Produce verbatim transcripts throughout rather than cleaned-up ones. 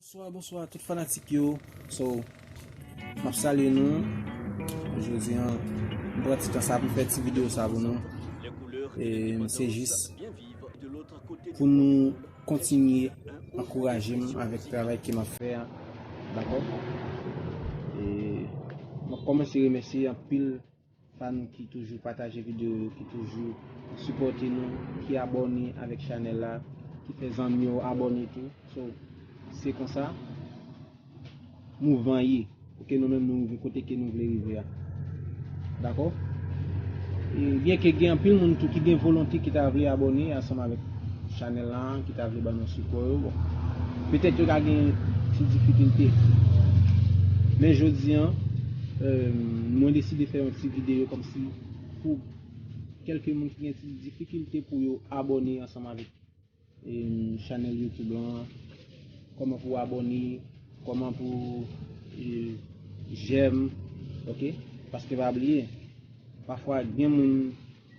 Bonswa, bonswa tout fanatik yo. So, m ap salye nou. Jodi an, m pran ti tan sa pou m fè ti videyo sa pou nou. E se jis pou nou kontinye ankouraje m avèk travay ke m ap fè a. Dakò? E m ap kòmanse remèsye anpil fan ki toujou pataje videyo yo, ki toujou sipòte nou, ki abòne avèk chanèl la, ki fè zanmi yo abòne tou. So, se konsa mouvman ye. Pou ke nou menm nou rive kote ke nou vle rive a. Dakò? E byen ke gen anpil moun tou ki gen volonte ki ta vle abòne ansanm avèk chanèl la, ki ta vle ban nou sipò yo. Bon, petèt yo ka gen ti difikilte. Men jodi an, euh, mwen deside fè yon ti videyo kòmsi pou kèlke moun ki gen ti difikilte pou yo abòne ansanm avèk e, chanèl YouTube lan, kòman pou abòne, kòman pou e, j'aime, ok? Paske pa bliye, pafwa gen moun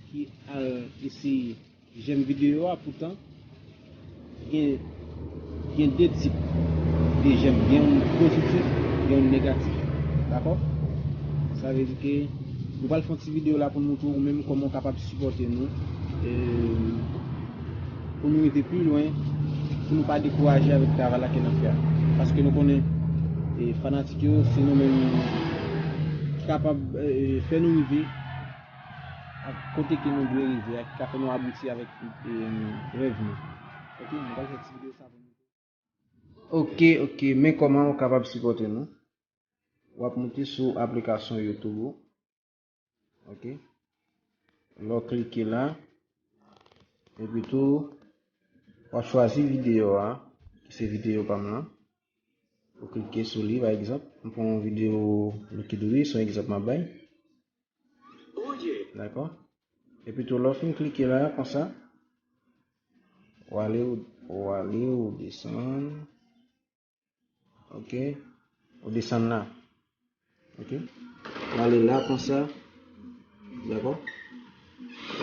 ki al eseye j'aime videyo a, poutan gen, gen de tip de j'aime, gen yon pozitif, gen yon negatif. Dakò? Sa vle di ke nou pral fè yon ti videyo la pou nou montre ou menm kòman w kapab sipòte nou. E, pou nou rive pi lwen, pou nou pa dekouraje avèk travay la ke n ap fè a. Paske nou konnen, e, fanatik yo, se nou menm ki kapab, e, fè nou rive ak kote ke nou dwe rive a, ki ka fè nou abouti avèk, e, rèv nou. Ok, nou pral fè ti videyo sa pou nou. Ok, ok, men kòman ou kapab sipòte nou. W ap moute sou aplikasyon YouTube ou. Ok. Lè w klike la, epi tou, w ap chwazi videyo a, ki se videyo pa m lan. Ou klike sou li, pa egzanp. M pran yon videyo Lucky Dube, se yon egzanp m ap bay. Dakò? Epi tou, lè w fin klike la, konsa, w ale, w ale, w desann. Ok? Ou desann la. Ok? Ou ale la konsa. Dakò?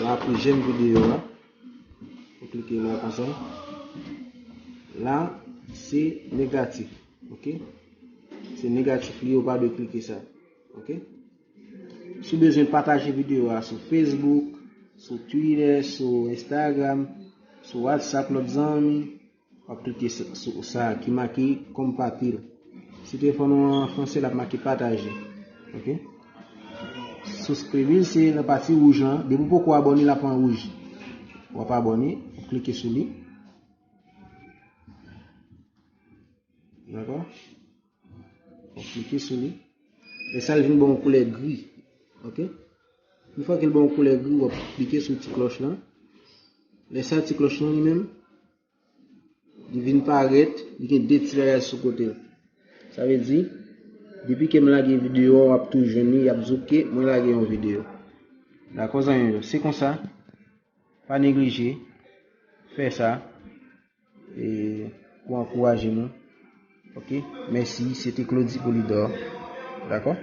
La pou j'aime videyo a. Ou klike la konsa. La, se negatif. Ok? Se negatif li, ou pa dwe klike sa. Ok? Si w bezwen pataje videyo a sou Facebook, sou Twitter, sou Instagram, sou WhatsApp, lòt zanmi, w ap klike sou, sou sa ki make konpatil. Si telefòn ou an fransè, l ap make pataje. Ok? Souscribir, se nan pati wouj lan. Depi w poko abòne, l ap an wouj. W ap abòne, w ap klike sou li. Dakò? W ap klike sou li. Lè sa, l vin ba w yon koulè gri. Ok? Yon fwa ke l ba w yon koulè gri, w ap klike sou ti klòch lan. Lè sa, ti klòch lan li menm, li vin parèt, li gen de ti bagay sou kote l. Sa vle di, depi ke m lage videyo a, w ap toujou jwenn li, y ap di w ke mwen lage yon videyo. Dakò, zanmi yo? Se konsa, pa neglije fè sa e, pou ankouraje nou. Ok? Mèsi, se te Claudy Polidor. Dakò?